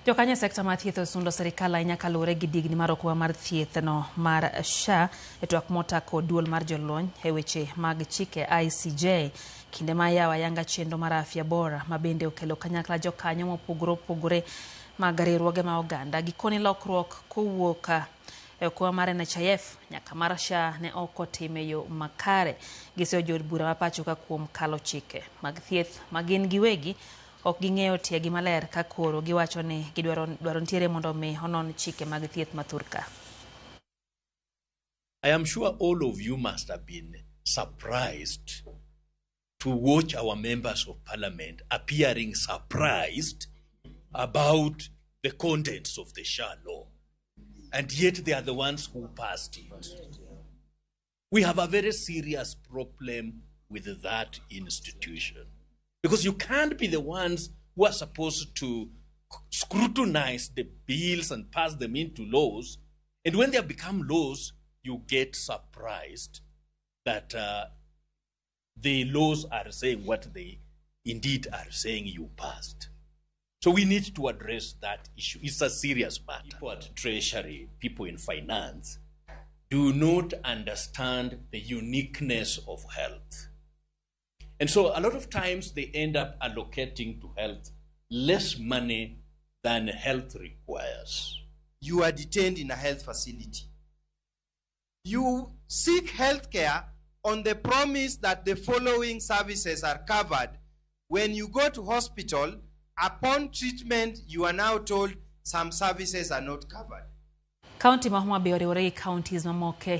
Jokanyo e sekta mar thieth osundo sirikal ahinya kaluwore gi digni mar okumba mar thieth no mar SHA e twak motako duol mar jolony e weche mag chike ICJ kinde ma yawo ayanga chenro mar Afya Bora ma bende okelo kanyakla jokanyo mopogore opogore mag riwruoge ma oganda. Gikone lokruok kowuok e okumba mar NHIF nyaka mar SHA ne ok otim e yo makare. Giseyo jood bura ma pacho ka kuom kalo chike mag thieth ma gin giwegi ok ging'eyo tiegi maler ka koro giwacho ni gidwaro dwaro nitiere mondo mi onon chike mag thieth ma thurka. I am sure all of you must have been surprised to watch our members of parliament appearing surprised about the contents of the SHA law. And yet they are the ones who passed it. We have a very serious problem with that institution. Because you can't be the ones who are supposed to scrutinize the bills and pass them into laws. And when they have become laws, you get surprised that the laws are saying what they indeed are saying you passed. So we need to address that issue. It's a serious matter. People at Treasury, people in finance, do not understand the uniqueness of health. And so a lot of times they end up allocating to health less money than health requires. You are detained in a health facility. You seek health care on the promise that the following services are covered. When you go to hospital, upon treatment, you are now told some services are not covered. Kaunti ma Homa Bay oriwore gi counties mamoko e